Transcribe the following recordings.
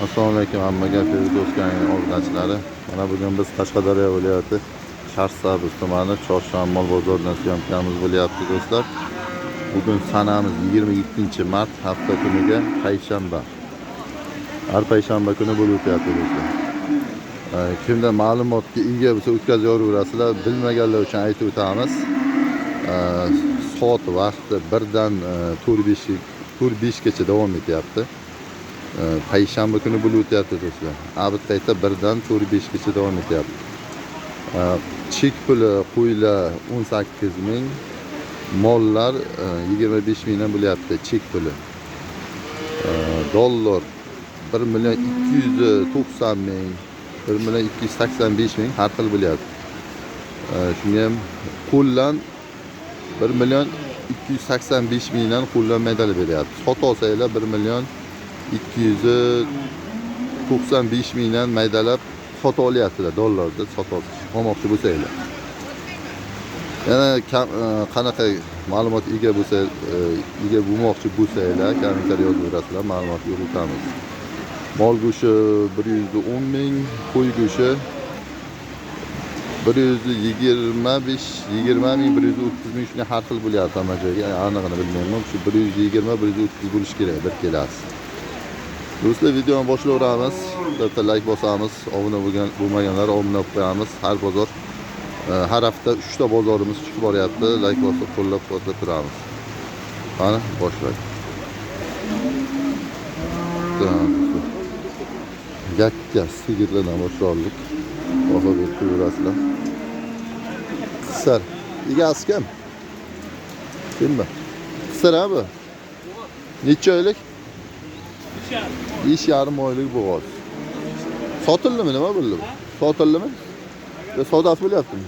Assalomu alaykum hammaga, Firdaus kanalining obunachilari. Mana bugun biz Qashqadaryo viloyati Shahrisabz tumani Chorshanba mol bozoridan syomkamiz bo'lyapti do'stlar. Bugun sanamiz 27-mart, hafta kuniga payshanba. Har payshanba kuni bo'lib o'tyapti do'stlar. Kimda ma'lumotga ega bo'lsa o'tkazib yuboraverasizlar. Bilmaganlar uchun aytib o'tamiz. Soat vaqti 1dan 4-5 gacha davom etyapti. Payshanba kuni bo'lib o'tyapti do'stlar. Abid qayta 1dan 4-5 gacha davom etyapti. Chek puli qo'ylar 18 ming, mollar 25 mingdan bo'lyapti chek puli. Dollar 1 million 290 ming, 1 million 285 ming har xil bo'lyapti. Shunga ham qo'ldan 1 million 285 mingdan qo'ldan maydalab beryapti. Sota olsanglar 1 million 295 mingdan maydalab sota olyaptilar, dollarda sota olmoqchi bo'lsanglar. Yana qanaqa ma'lumot ega bo'lsa, ega bo'lmoqchi bo'lsanglar, kommentariy yozib berasizlar, ma'lumot yuritamiz. Mol go'shti 110 ming, qo'y go'shti 125, 20 ming, 130 ming, shunday har xil bo'lyapti hamma joyga. Anig'ini bilmayman. Shu 120, 130 bo'lishi kerak bir kelasi. Do'stlar, videoni boshlayveramiz. Bitta like bosamiz, obuna bo'lmaganlar obuna bo'lib qo'yamiz. Har bozor, har hafta 3 ta bozorimiz chiqib boryapti. Like bosib qo'llab-quvvatlab turamiz. Qani, boshlaylik. Yakka sigirlardan boshlaylik. Baho berib qo'yaverasizlar. Qisir. Egasi kim? Kimmi? Qisir ha bu? Necha oylik? 5,5 oylik bo'g'oz. Sotildimi, nima bo'ldi bu? Sotildimi? Yo savdosi bo'lyaptimi?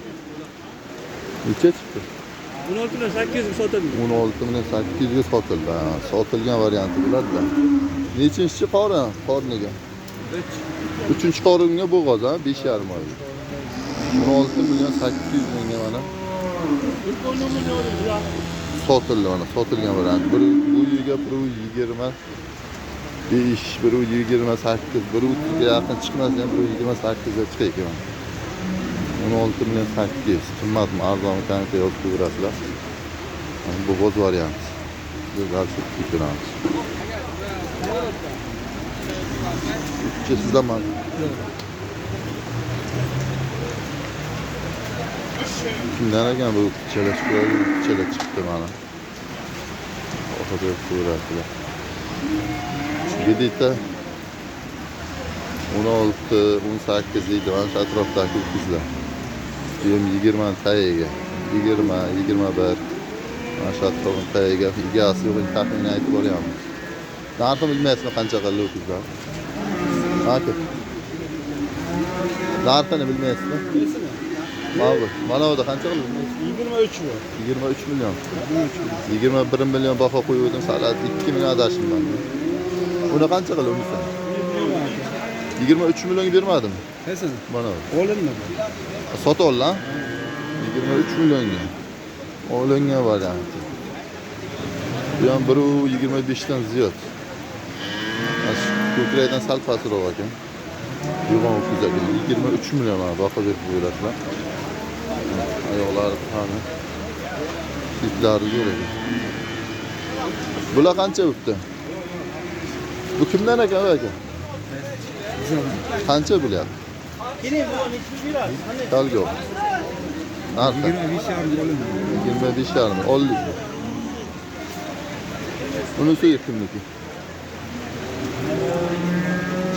Necha chiqdi? 16 million 800 sotildi. 16 million 800 ga sotildi. Ha, sotilgan varianti bo'ladi-da. Nechinchi qorin? Qorniga. 3. Qoringa bo'g'oz, ha, 5,5 oylik. 16 million 800 mingga mana sotildi, mana sotilgan variant. Bir bo'yiga 1.25, 1.28, 1.30 ga yaqin chiqmasa ham 1.28 ga chiqar ekan. 16 million 800. Qimmatmi, arzonmi, kommentga yozib qo'yaverasizlar. Mana bu bo'z variant. Biz дальше ko'ramiz. Sizdan man. Kimdan ekan bu chala chiqadi, chala chiqdi mana. Oxirgi ko'rasizlar. Где-то 16, 18 deydi mana shu atrofdagi qizlar. Bu ham 20 tagiga, 20, 21 mana shu atrofning tagiga. Egasi yo'q, taxminan aytib boryapmiz. Narxini bilmaysizmi qancha qildi u qizlar? Aka. Narxini bilmaysizmi? Mana bu, mana bu qancha qildi? 23 bu. 23 million. 21 million baho qo'yib sal 2 million adashdim. Uni qancha qildi unisi? 23 millionga bermadim. Qaysini? Mana bu. Olindi bu. Sotib oldi, ha? 23 millionga. Olingan varianti. Bu ham 1.25 dan ziyod. Ko'krakdan sal pastroq ekan. Yo'g'on o'qiz ekan. 23 million mana baho berib qo'yasizlar. Oyoqlari qani. Itlari zo'r ekan. Bular qancha bo'pti? Bu kimdan ekan u aka? Qancha bo'lyapti? Kalgo. Narxi 25,5 olindi. 25,5 oldik. Unisi kimniki?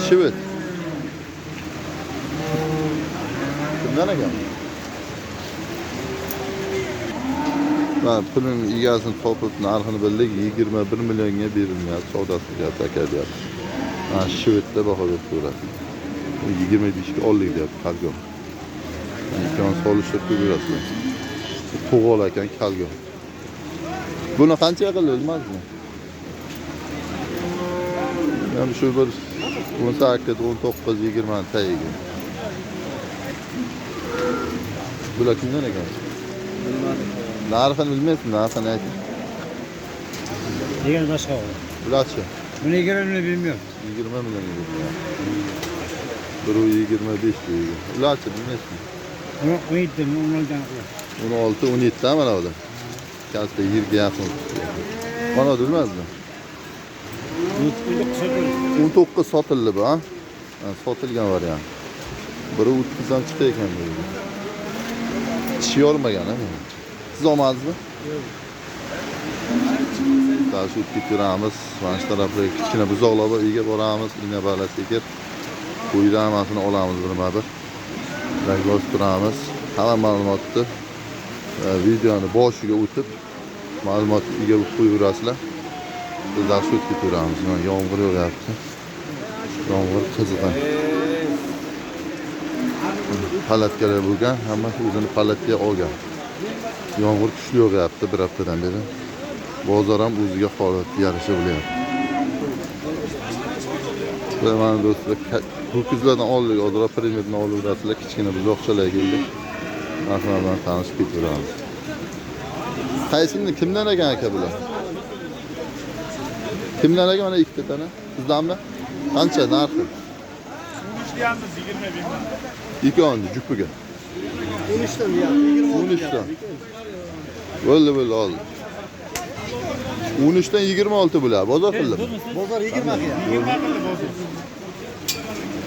Shivit. Kimdan ekan? Mana pulning egasini topib narxini bildik. 21 millionga berilmayapti. Savdosi qilyapti aka deyapti. Mana shivitda baho berib ko'rasiz. 25 ga oldik deyapti kalgo. Ikkovini solishtirib ko'rasizlar. To'g'ol ekan kalgo. Buni qancha qildi bilmadingmi? Yani shu bir 18, 19, 20 tagiga. Bular kimdan ekan? Bilmadim. Narxini bilmaysizmi? Narxini ayting. Degan boshqa. Bularchi? Buni 20 bilmiyorum. 20 millionga berilyapti. 1.25 deydi. Ularchi nechta? 17 mi 16dan qiladi. 16, 17 mana bular. Katta yerga yaqin. Mana bilmazdimi? 19 sotildi bu, ha? Sotilgan variant. Biri 30 dan chiqdi ekan deydi. Tishi yormagan, ha? Siz olmadingizmi? Yo'q. Qarshi o'tib ketaveramiz. Mana shu tarafga kichkina buzoqlar bor, uyga boramiz, ina balasi ekan. Qo'ydan hammasini olamiz birma-bir. Like bosib turamiz. Hamma ma'lumotni videoni boshiga o'tib, ma'lumotni ega bo'lib qo'yaverasizlar. Biz yaxshi o'tib ketaveramiz. Mana yomg'ir yog'yapti. Yomg'ir qizg'in. Palatkalar bo'lgan, hammasi o'zini palatkaga olgan. Yomg'ir kuchli yog'yapti bir haftadan beri. Bozor ham o'ziga holatga yarasha bo'lyapti. Va mana do'stlar, ho'kizlardan oldik, ozroq predmetni olaverasizlar, kichkina buzoqchalar keldi. Narxlar bilan tanishib ketaveramiz. Qaysini kimdan ekan aka bular? Kimdan ekan mana ikkita tana? Sizdanmi? Qancha narxi? 13 deyapmiz, 20 mingdan. Ikkovini jupiga. 13 dan deyapti, 13 dan. Bo'ldi, bo'ldi, oldi. 13 dan 26 bular. Bozor qildimi? Bozor 20 qilyapti. 20 qildi bozor.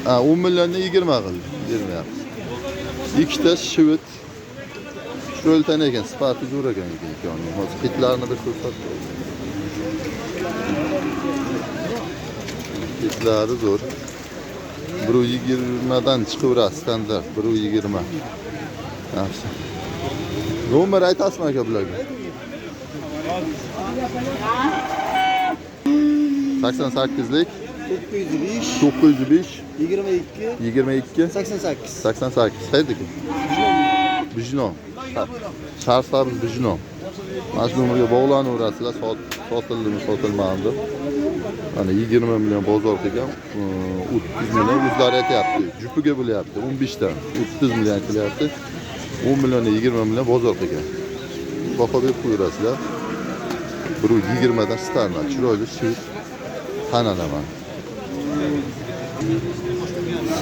Ha, 10 milliondan 20 qildi. Bermayapmiz. Ikkita shivit. Chiroyli tana ekan, sifati zo'r ekan ikkovini. Hozir hitlarini bir ko'rsatib. Hitlari zo'r. 1.20 dan chiqaveradi standart 1.20. Yaxshi. Nomer aytasizmi aka bularga? 88lik 905 905 22 22 88. 88. Qayerdiki? Bijnom. Sharsabz Bijnom. Mana shu nomerga bog'lanaverasizlar, sotildimi, sotilmadimi. Mana 20 million bozor qilgan, 30 million o'zlari aytyapti. Jupiga bo'lyapti, 15 dan 30 million qilyapti. 10 million 20 million bozor qilgan. Baho berib qo'yaverasizlar. 1.20 dan standart, chiroyli shivit tanalaman.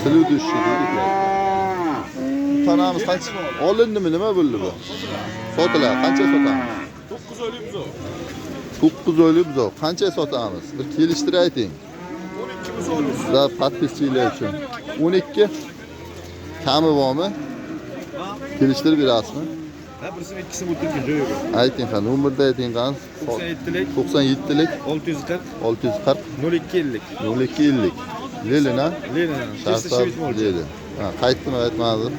Следующий deydi. Tanamiz qancha olindimi, nima bo'ldi bu? Sotiladi, qancha sotamiz? 9 oylik buzoq. 9 oylik buzoq. Qancha sotamiz? Bir kelishtirib ayting. 12 buzoq. Sizlar podpischilar uchun. 12 kami bormi? Kelishtirib berasizmi? Ha, birisi ikkisi o'tirgan joyi yo'q. Ayting ha, nomerda ayting qani. 97lik 97lik 640 640 0250. 0250. Lelin ha? Lenin. Sharsab Lelin. Ha, qaytdimi aytmadim.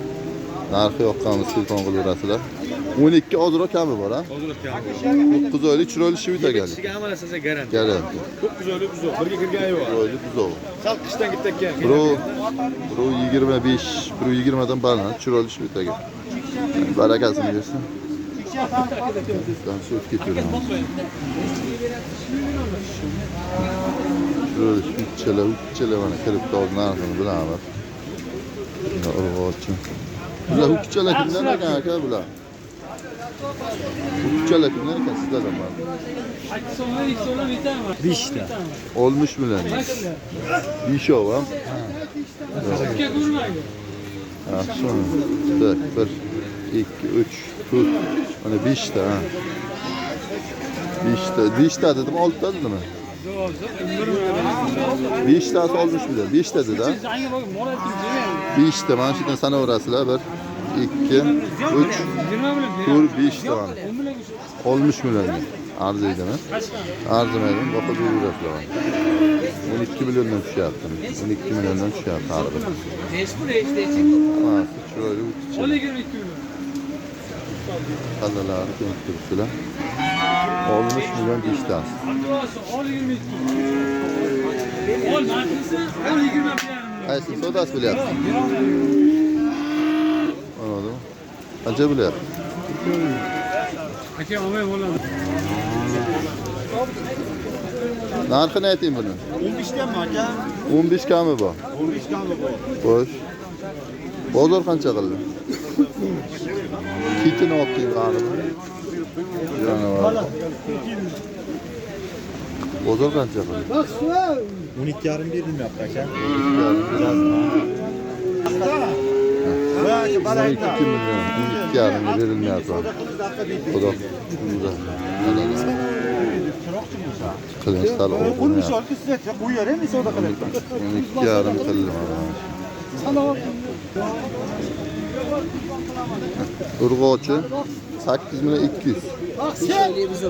Narxi yoqqanmiz, telefon qilaverasizlar. 12 ozroq kami bor ha? Ozroq kami. 9 oylik chiroyli shivit ekan. Kishiga hamma narsaga garantiya. Garantiya. 9 oylik buzoq, birga kirgan yo'q. Chiroyli buzoq. Sal qishdan ketayotgan. 1.25, 1.20 dan baland chiroyli shivit ekan. Barakasini bersin. Shu o'tib ketaveramiz. Chiroyli shivitchalar, ukchalar mana kirib qoldi, narxini bilamiz. Urg'ochi. Bular ukchalar kimdan ekan aka bular? Ukchalar kimdan ekan sizlardan bor? 5 ta. 60 million. 5 ha? Yaxshi. 1 2 3 4 mana 5 ta ha. 5 ta, 5 ta dedim, 6 ta dedimi? 5 tasi 60 million. 5 ta dedi ha? 5 ta mana shu yerdan sanaverasizlar. 1 2 3 4 5 ta mana. 60 million. Arziydimi? Arzimaydi, baho beraverasizlar. 12 milliondan tushyapti. 12 milliondan tushyapti har biri. Hammasi chiroyli o'tkichi. Kallalarni ko'rib turibsizlar. 60 million 5 tasi. Qaysi savdosi bo'lyapti? Anladimi? Qancha bo'lyapti? Aka, olmay bo'ladi. Narxini ayting buni. 15 kami aka? 15 kami bor. 15 kami bor. Xo'sh. Bozor qancha qildi? Kitini olib keling qani. Jonivor. Bozor qancha qildi? 12,5 berilmayapti aka. 12 milyon, 12,5 berilmayapti. Xudo qilinchlar 12,5 qildi mana. Urg'ochi 8 milyon 200.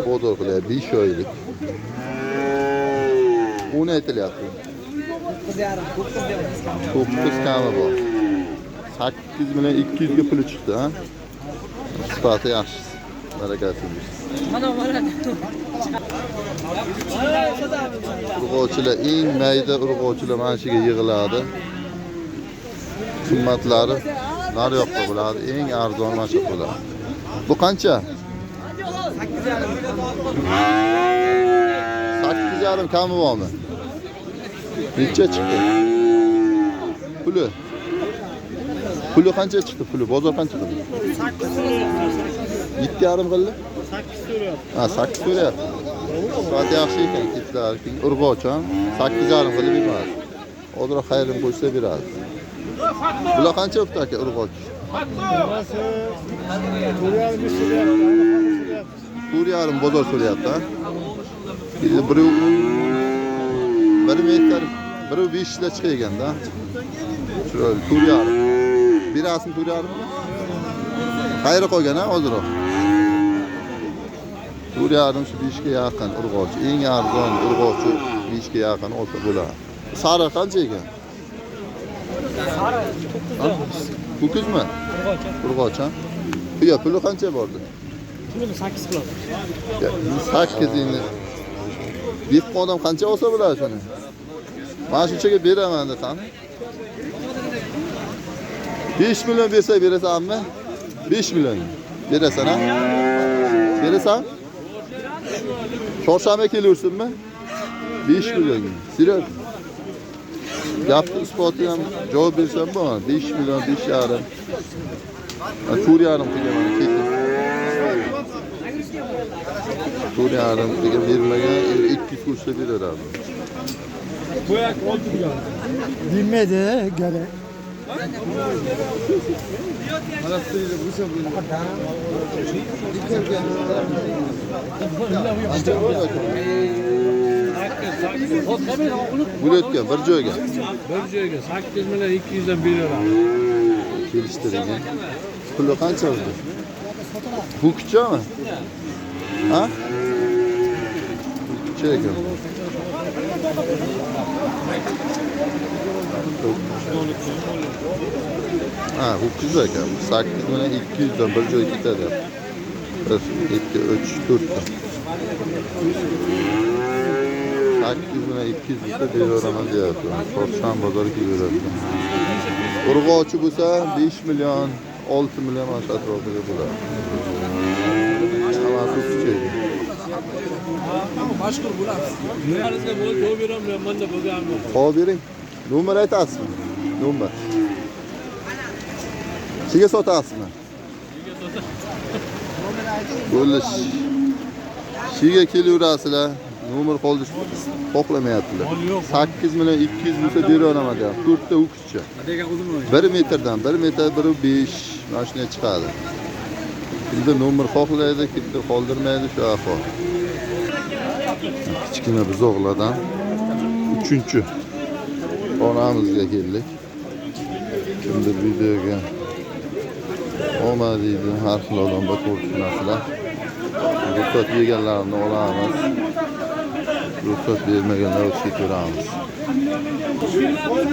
Bozor qilyapti 5 oylik. Uni aytilyapti. 9 kami bor. 8 milyon 200 ga puli chiqdi, ha? Sifati yaxshi. Barakasini bersin. Urg'ochilar eng mayda urg'ochilar mana shu yerga yig'iladi. Qimmatlari naryoqda bo'ladi, eng arzon mana shu bo'ladi. Bu qancha? 8,5 kami bormi? Necha chiqdi? Puli. Puli qancha chiqdi? Puli bozor qancha qildi? 7,5 qildi? 8 so'rayapti. Ha, 8 so'rayapti. Sifati yaxshi ekan, kitlar, urg'och ham 8,5 qilib beradi. Ozroq xayrim qo'ysa beradi. Bular qancha bo'pti aka urg'och? 4,5 bozor so'rayapti, ha? Bir metr, 1,5 la chiqaganda. Chiroyli 4,5. Berasizmi 4,5mi? Xayri qolgan, ha, ozroq. 4,5 shu 5 ga yaqin urg'ochi. Eng arzon urg'ochi 5 ga yaqin olsa bo'ladi. Sariq qancha ekan? Sariq 9. Ho'kizmi? Urg'och, ha? Yo'q, puli qancha bordi? Puli 8 qiladi. 8 endi. Dehqon odam qancha olsa bo'ladi shuni? Mana shunchaga beraman desam. 5 milyon bersa berasanmi? 5 milyon. Berasan, ha? Berasan? Chorshanba kelaversinmi? 5 milyon. Seryoz. Gapni isboti ham javob bersam bo'ladi. 5 milyon, 5,5. 4,5 qilgan ketdi. 4,5 degan bermagan, 200 qo'shsa beradi. Qo'yak oldi degan. Bilmedi göre. Bo'layotgan bir joyga. Bir joyga 8 milyon 200 dan beraveradi. Kelishtirilgan. Puli qancha bo'ldi? Bu kuchami? Ha? Kucha ekan. Ha, ho'kiz ekan. 8 milyon 200 dan bir joy ketadi. 1, 2, 3, 4 ta. 8 milyon 200 desa beraveraman deyapti. Chorshanba bozoriga kelaveradi. Urg'ochi bo'lsa 5 milyon, 6 milyon mana shu atrofida bo'ladi. Hammasi kuchaydi. Mashhur bo'lamiz. Arizga bo'lib javob beraman, menda bo'lgan yo'q. Hop bering. Nomer aytasizmi? Nomer. Sizga sotasizmi? Bo'ldi. Shiga kelaverasizlar. Nomer qoldirish xohlamayaptilar. 8 milyon 200 bo'lsa beraveraman deyapti. 4 ta ho'kizcha. 1 metrdan 1 metr 1,5 mana shunday chiqadi. Kimdir nomer xohlaydi, kimdir qoldirmaydi, shu ahvol. Kichkina buzoqlardan 3-chi xonamizga keldik. Kimdir videoga olma deydi, har xil odamlar to'g'ri. Ruxsat berganlarini olamiz. Ruxsat bermaganlar o'tib ketaveramiz.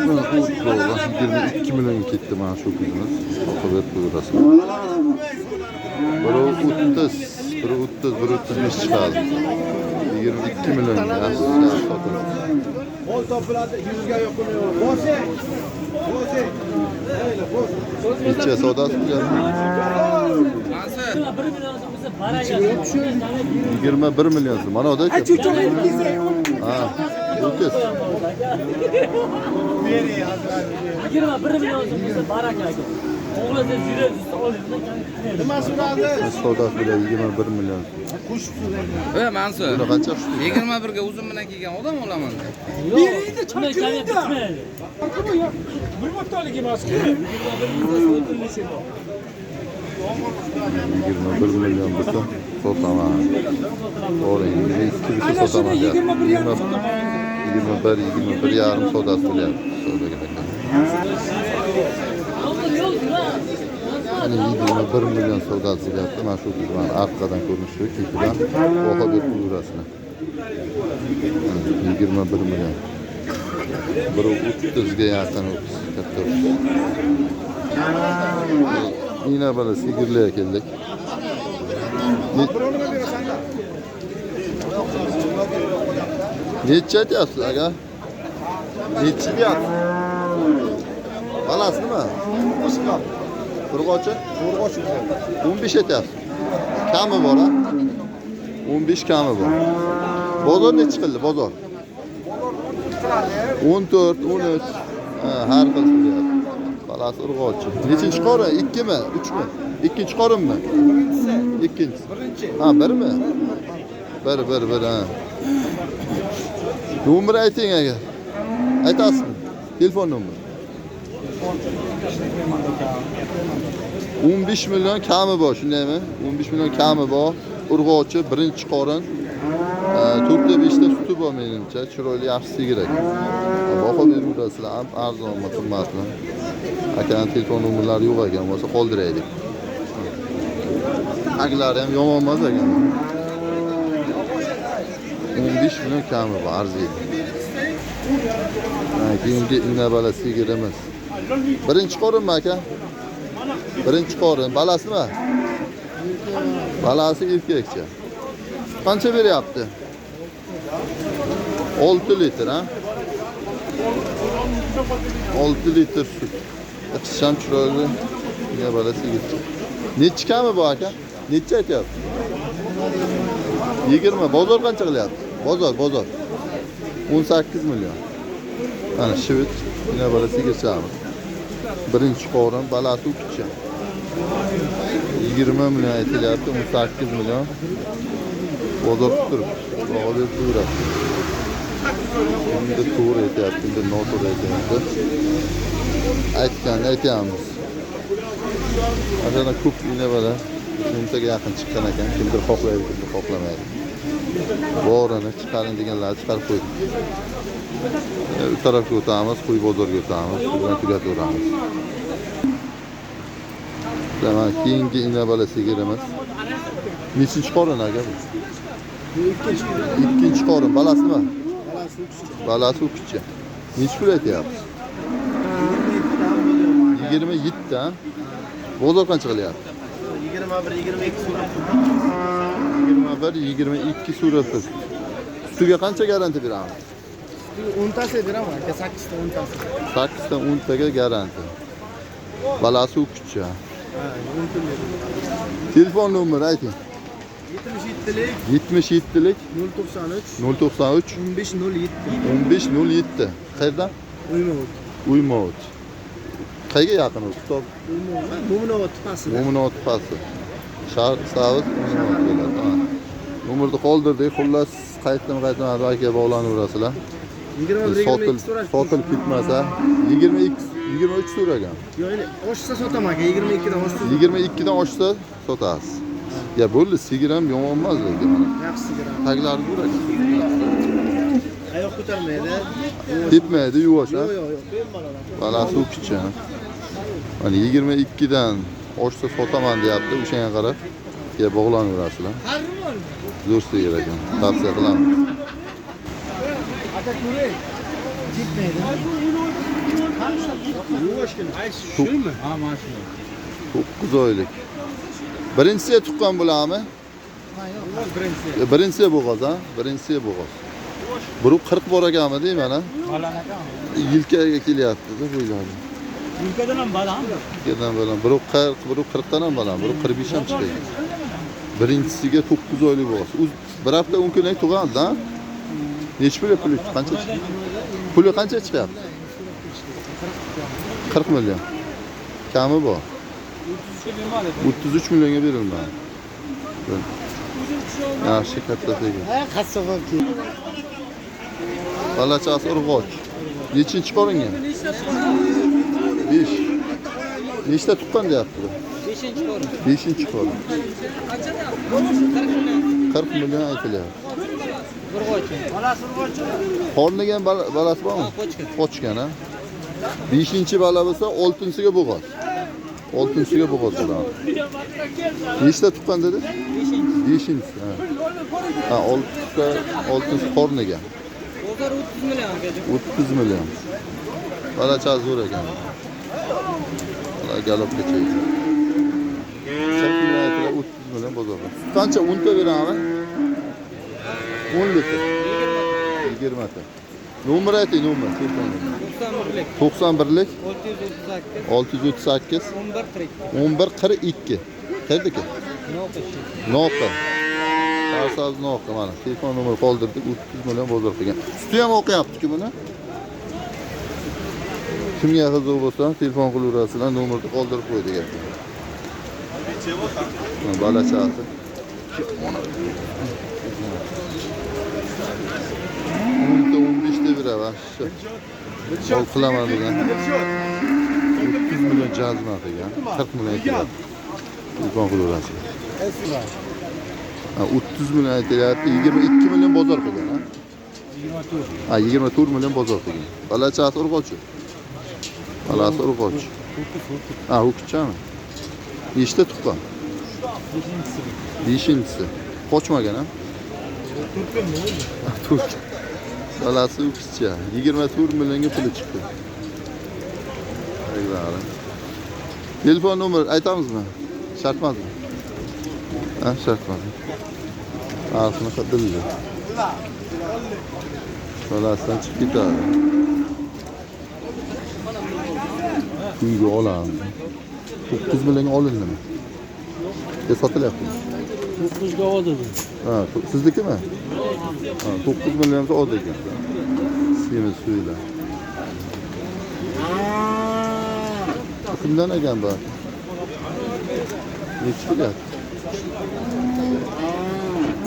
Mana bu 22 million ketdi mana shu kuzimiz. Oqibat buyurasiz. 1.30, 1.30, 1.35 chiqadi. 22 million yaxshi sotildi. Mol topiladi, 100 ga yo'q yo'q. Bo'si. Bo'si. Necha savdosi bo'lgan? 21 million so'm. Mana o'da aka. Ha, ho'kiz. 21 million so'm bo'lsa baraka aka. Savdosi bilan 21 million. E Mansur. Buni qancha tushdi? 21 ga uzum bilan kelgan odam olaman. Biriydi chakiriydi. Bir martalik emas-ku. 21 million bo'lsa sotaman. To'g'ri, 22 bo'lsa sotaman. 21,5 sotaman. 21, 21,5 savdosi bo'lyapti. Savdogar aka. Mana 21 million savdosi bo'lyapti. Mana shu bilan orqadan ko'rinishi ketidan baho berib qo'yaverasizlar. 21 million. Biri 30 ga yaqin o'ttiz katta. Yine böyle sigirliğe keldik. Necha aytyapsiz aka? Nechi deyapsiz? Balasi nima? Urg'ochi? Urg'ochi. 15 aytyapsiz. Kami bor ha? 15 kami bor. Bozor nechi qildi bozor? 14, 13. Ha, har xil so'rayapti. Balasi urg'ochi. Nechinchi qorin? 2mi? 3mi? Ikkinchi qorinmi? Birinchisi. Ikkinchisi. Birinchi. Ha, birmi? Bir, ha. Nomer ayting aka. Aytasizmi? Telefon nomeri. 15 million kami bor, shundaymi? 15 million kami bor. Urg'ochi, birinchi qorin. 4ta 5ta suti bor menimcha. Chiroyli, yaxshi sigir ekan. Baho beraverasizlar, ham arzonmi, qimmatmi? Akaning telefon nomerlari yo'q ekan, bo'lsa qoldiraylik. Taglari ham yomon emas ekan. 15 million kami bor, arziydi. Keyingi inabala sigirimiz. Birinchi qorinmi aka? Birinchi qorin. Balasi nima? Balasi erkakcha. Qancha beryapti? 6 litr, ha? 6 litr sut. Ichisham chiroyli. Inabala sigircha. Nechi kami bu aka? Necha aytyapti? 20. Bozor qancha qilyapti? Bozor. 18 million. Mana shivit inabala sigirchamiz. Birinchi qorin, balasi ukicha. 20 million aytilyapti, 18 million. Bozor turibdi. Baho berib turibdi. Kimdir to'g'ri aytyapti, kimdir noto'g'ri aytyapti. Aytganini aytyapmiz. Aslida ko'p inabala o'ntaga yaqin chiqqan ekan. Kimdir xohlaydi, kimdir xohlamaydi. Borini chiqaring deganlarni chiqarib qo'ydik. U tarafga o'tamiz, qo'y bozorga o'tamiz, bilan tugataveramiz. Mana keyingi inabala sigirimiz. Nechinchi qorin aka bu? Ikkinchi qorin. Balasi nima? Balasi ukicha. Nechi pul aytyapsiz? 27 ha? Bozor qancha qilyapti? 21, 22 so'rab. 21, 22 so'rab. Sutiga qancha garantiya beramiz? 10tasi beraman aka, 8 ta 10tasi. 8 ta 10 taga garantiya. Balasi ukicha. Ha, 10 kun beraman. Telefon nomeri ayting. 77lik 77lik 093 093 1507. 1507. Qayerdan? Uymovut. Uymovut. Qayerga yaqin u? Kitob. Uymovut. Mo'minobod tepasida. Mo'minobod tepasi. Shahar Savit Mo'minobod bo'ladi. Ha. Nomerni qoldirdik. Xullas, qaytdim aka bog'lanaverasizlar. 21, 22 so'rash. Sotilib ketmasa 22, 23 so'ragan. Yo'q, endi oshsa sotaman aka, 22 dan oshsa. 22 dan oshsa sotasiz. Ya bo'ldi, sigir ham yomon emas lekin mana. Yaxshi sigir ham. Taglari zo'r ekan. Oyoq ko'tarmaydi. Tepmaydi, yuvosh ha. Yo'q, yo'q, yo'q. Bemalol. Balasi ukicha. Mana 22 dan oshsa sotaman deyapti. O'shanga qarab ya bog'lanaverasizlar. Zo'r sigir ekan. Tavsiya qilamiz. Aka ko'ring. Tepmaydi. Yuvoshgina. Shumi? Ha, mana shu. 9 oylik. Birinchisiga tuqqan bo'ladimi? Birinchisi bo'g'oz, ha? Birinchisi bo'g'oz. Biri 40 bor ekanmi deyman, ha? Yilkaga kelyapti-da bo'ylari. Yilkadan ham baland. Yilkadan baland. Biri 40, biri 40 dan ham baland, biri 45 ham chiqadi. Birinchisiga 9 oylik bo'g'oz. U bir hafta 10 kunlik tug'andi, ha? Nechi pul puli qancha chiqdi? Puli qancha chiqyapti? 40 million. Kami bor. 33 millionga berilmadi. Yaxshi katta ekan. Ha, qassob keldi. Balachasi urg'och. Nechinchi qoringa? 5. Nechta tuqqan deyapti bu? 5-qorin. 5-qorin. 40 million aytilyapti. Urg'ochi. Bolasi urg'ochi. Qornigan balasi bormi? Qochgan, ha? 5-bala bo'lsa, 6-siga bo'g'oz. 6-siga bo'g'oz bo'ladi. Nechta tuqqan dedi? 5-si. Ha. Ha, 6ta, 6-si qorniga. Bozor 30 million aka. 30 million. Balacha zo'r ekan. Bala galopga cheydi. 40 million aytiladi, 30 million bozorda. Qancha 10 ta beraman? 10 litr. 20 ta. Nomer ayting, nomer, telefon nomeri. 91lik 91lik 638 638 11 42. 11 42. Qayerdiki? Noqi. Sarsabz Noqi mana telefon nomeri qoldirdik, 30 million bozor qilgan. Suti ham oqyapti-ku buni. Kimga qiziq bo'lsa, telefon qilaverasizlar, nomerni qoldirib qo'ydik aka. Balachasi. 10 ta 15 ta beradi, shu. Ol qilaman degan. 30 million jazma degan, 40 million aytyapti. Telefon qilaverasizlar. Ha, 30 million aytilyapti, 22 million bozor qilgan, ha? 24. Ha, 24 million bozor qilgan. Balachasi urg'ochi. Balasi urg'ochi. Ha, ho'kizchami? Nechta tuqqan? 5-si. Qochmagan, ha? 4. Balasi ho'kizcha. 24 millionga puli chiqdi. Ayvara. Telefon nomer aytamizmi? Shart emasmi? Ha, shart emas. Narxini bildi. Balasidan chiqib ketadi. Uyga olamiz. 9 millionga olindimi? Ya sotilyaptimi? 9 ga oldi. Ha, siznikimi? Ha, 9 millionga oldi ekan. Semiz suylar. Kimdan ekan bu? Nechi bilyapti?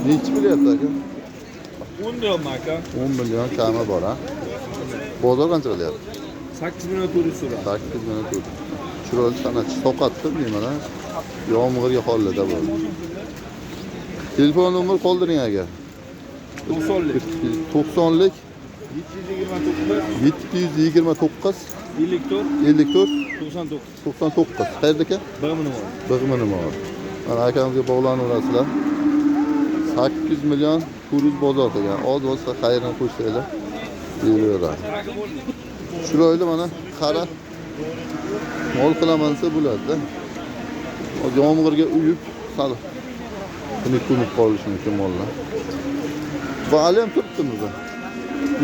Nechi bilyapti aka? 10 million aka. 10 million kami bor, ha? Bozor qancha qilyapti? 8 million 400 so'ra. 8 million 400. Chiroyli san'atchi soqatdi deyman, ha? Yomg'irga hollada bo'ldi. Telefon nomer qoldiring agar. 90lik. 90lik 729 729 54 54 99. 99. Qayerdaki? Big'minimor. Big'minimor. Mana akamizga bog'lanaverasizlar. 8 million 400 bozor qilgan. Oz bo'lsa xayrini qo'shsanglar beraveradi. Chiroyli mana qara. Mol qilaman desa bo'ladi-da. Yomg'irga uyib sal ko'mib qolishi mumkin mollar. Bu hali ham turibdimi bu?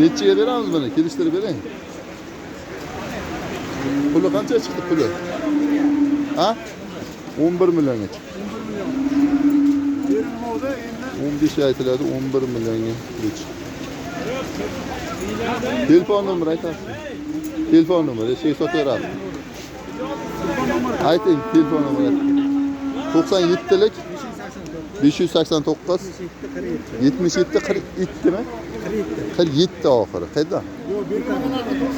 Nechiga beramiz buni? Kelishtirib bering. Puli qancha chiqdi puli? Ha? 11 millionga chiqdi. 15 aytiladi, 11 millionga puli chiqdi. Telefon nomeri aytasiz. Telefon nomeri şey sotaverasiz. Ayting, telefon nomeri ayting. 97lik 589 77 42 mi? 47 oxiri. Qayerdan?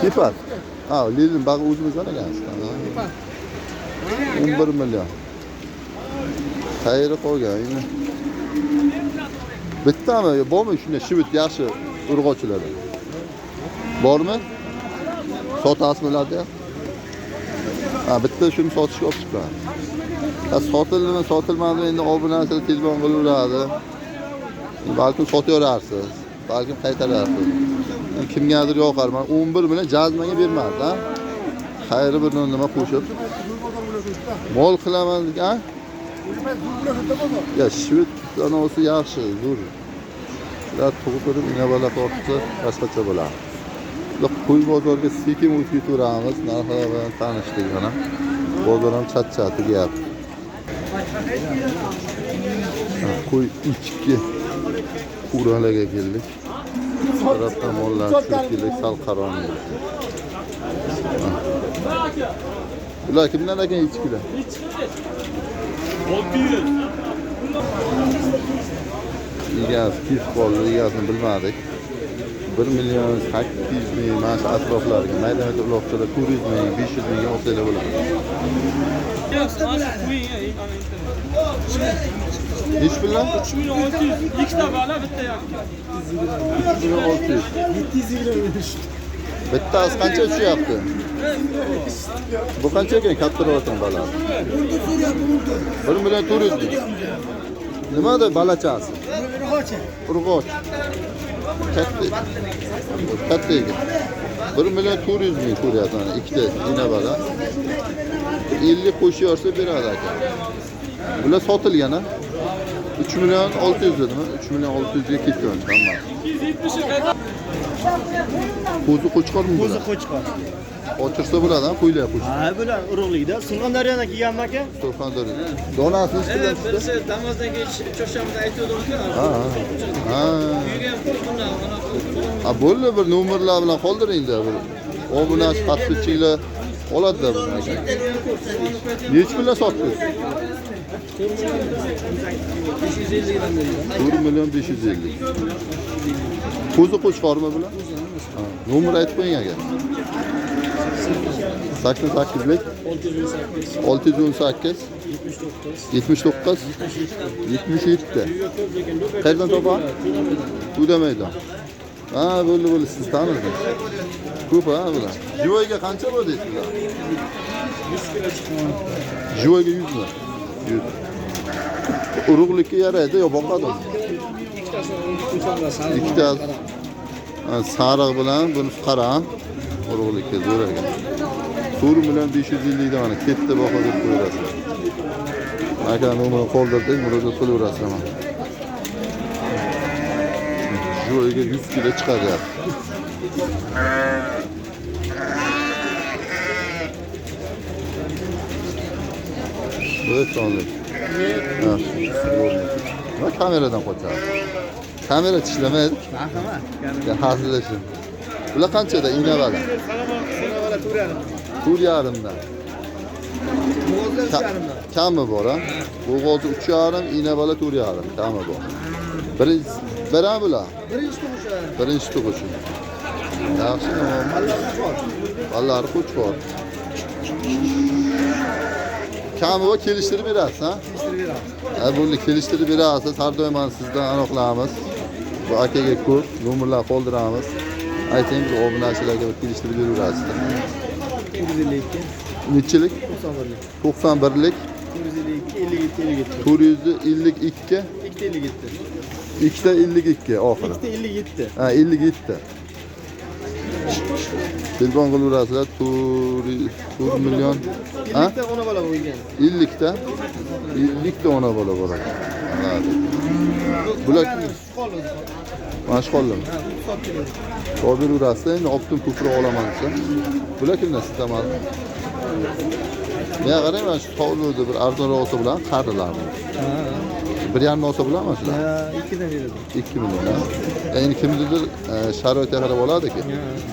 Sifat. Ha, Lenin bag'i o'zimizdan ekansiz. 11 million. Xayri qolgan endi. Bittami? Bormi shunday shivit yaxshi urg'ochilar? Bormi? Sotasizmi ularni? Ha, bitta shuni sotishga olib chiqadi. Ha, sotildimi, sotilmadimi endi obunachilar telefon qilaveradi. Balkim sotaverarsiz, balkim qaytararsiz. Kimgadir yoqar. Men 11 million jazmaga bermadi, ha? Xayri bir nima qo'shib. Mol qilaman degan, ha? Ya shivit anosi yaxshi, zo'r. Ular tug'ib turib inabala tortsa boshqacha bo'ladi. Qo'y bozorga sekin o'tib ketaveramiz, narxlar bilan tanishdik mana. Bozor ham chat-chat tugayapti. Qo'y 2 Uralaga keldik. Tarafdan mollar tushib keldik, sal qarong'i. Bular kimdan ekan echkilar? 600. Egasi kesib qoldi, egasini bilmadik. 1 million 800 ming mana shu atroflarga mayda-mayda uloqchalar 400 ming, 500 mingga olsanglar bo'ladi. Nechi puldan? 3 million 600. Ikkita bala, bitta yakka. 3 million 600. 723. Bittasi qancha tushyapti? Bu qancha ekan kattaroq ekan balasi? 1 million 400 ming. Nimada balachasi? Urg'och. Katta. Katta ekan. 1 million 400 ming ko'ryapti mana ikkita ina bala. 50 qo'shib yorsa beradi aka. Bular sotilgan ha? 3 million 600 dedimi? 3 million 600 ga ketgan hammasi. Qo'zi qo'chqormi bular? Qo'zi qo'chqor. Qochirsa bo'ladi ha, qo'ylar qo'chqor. Ha, bular urug'likda. Surxondaryodan kelganmi aka? Surxondaryo. Donasi nechi puldan tushdi? Birisi Damazdan kelish chorshanbada aytgandim-ku. Ha. Ha. Ha, bo'ldi, bir nomerlar bilan qoldiring-da bir. Obunachi, podpисчикlar oladi-da buni aka. Nechi puldan sotdingiz? 4 million 550. Qo'zi qo'chqormi bular? Ha, nomer aytib qo'ying aka. 88lik 618 79 77. Qayerdan topaman? To'da maydon. Ha, bo'ldi, bo'ldi, siz tanidingiz. Ko'p ha bular. Jivoyga qancha bo'ldi sizlar? 100 kilo chiqdi. Jivoyga 100 mi? 100. Urug'likka yaraydi yo boqadi? Ikkitasi sariq bilan bunisi qora. Urug'likka zo'r ekan. 4 million 550 dan mana ketdi baho deb qo'yasizlar. Aka nomerini qoldirdik, murojaat qilaverasizlar mana. Joyga 100 kilo chiqadi. Bu sonlik. Ha, nima kameradan qochadi? Kamera tishlamaydi. Rahmat. Hazillashim. Bular qanchada inavada? 4,5 dan. Kami bor ha? Bo'g'ozi 3,5, inabala 4,5 kami bor. Birinchi biram bular. Birinchi tug'ishi. Birinchi tug'ishi. Yaxshi, ballari qo'chqor. Kami bor, kelishtirib berasiz ha? Kelishtirib beramiz. Ha, buni kelishtirib berasiz. Har doim mana sizdan aniqlaymiz. Bu akaga ko'p nomerlar qoldiramiz. Ayting, biz obunachilarga kelishtirib beraverasiz. 452. Nechilik? 91lik. 91lik. 452 57 57. 452 257. 252 oxiri. 257. Ha, 57. Telefon qilaverasizlar. 4 million. Ha? 50 ta ona bola bo'lgan. 50 ta? 50 ta ona bola bor ekan. Bular mana shu qoldimi? Sotib endi optim ko'proq olaman desa. Bular kimdan sizdan? Men qarang, mana shu tovluvda bir arzonroq olsa bilan qarilarni. 1,5 olsa bilanmi shular? Ha, 2 dan beradi. 2 million. Endi kimnidir sharoitga qarab oladiki.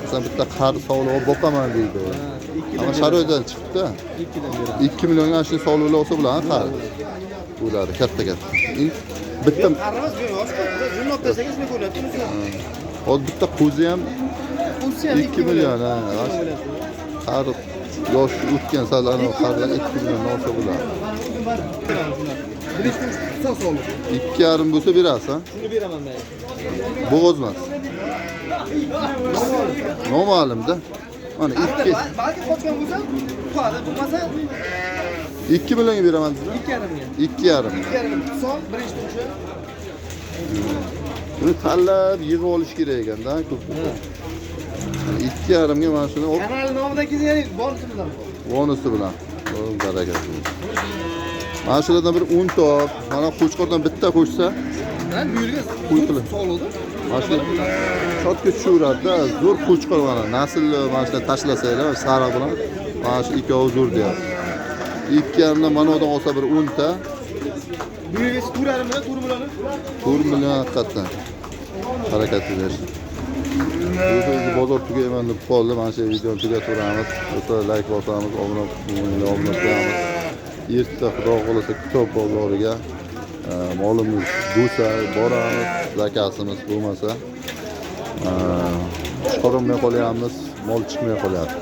Masalan, bitta qari sovliq olib boqaman deydi. Ammo sharoitdan chiqibdi. 2 dan beradi. 2 millionga shu sovliqlar olsa bilan qari. Bo'ladi, katta-katta. Bitta qarimiz bu yosh, jumla olib men ko'ryapti. Hozir bitta qo'zi ham 2 million, ha. Qari yosh o'tgan sal qarilar 2 million olsa bo'ladi. 2,5 bo'lsa berasiz, ha? Shuni beraman men. Bo'g'oz emas. Noma'lum-da. Mana 2. Balki qochgan bo'lsa, tuqadi, bo'lmasa 2 millionga beraman sizga? 2,5 ga. 2,5. 2,5 son birinchi tug'ishi. Buni tanlab yig'ib olish kerak ekanda, ko'p. 2,5 ga mana shuni olib. Kanal nomidagi ya'ni bonusi bilan. Bonusi bilan. Baraka. Mana shulardan bir 10 top, mana qo'chqordan bitta qo'shsa, bu yerga sog'liqda. Mana shu chotga tushaveradi-da, zo'r qo'chqor mana naslni mana shular tashlasanglar, sariq bilan mana shu ikkovi zo'r deyapti. 2,5 dan mana undan olsa bir 10 ta. Bu yerga 4,5 million, 4 million. 4 million haqiqatdan. Harakat bersin. O'zi bozor tugayman deb qoldi. Mana shu videoni tugatveramiz. Do'stlar, layk bosamiz, obuna bo'linglar, obuna qo'yamiz. Erta xudo xohlasa Kitob bozoriga molimiz bo'lsa boramiz, zakasimiz bo'lmasa chiqarolmay qolyapmiz, mol chiqmay qolyapti.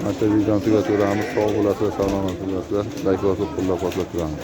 Mana shu videoni tugataveramiz. Sog' bo'lasizlar, salomat bo'lasizlar. Layk bosib, qo'llab-quvvatlab turamiz.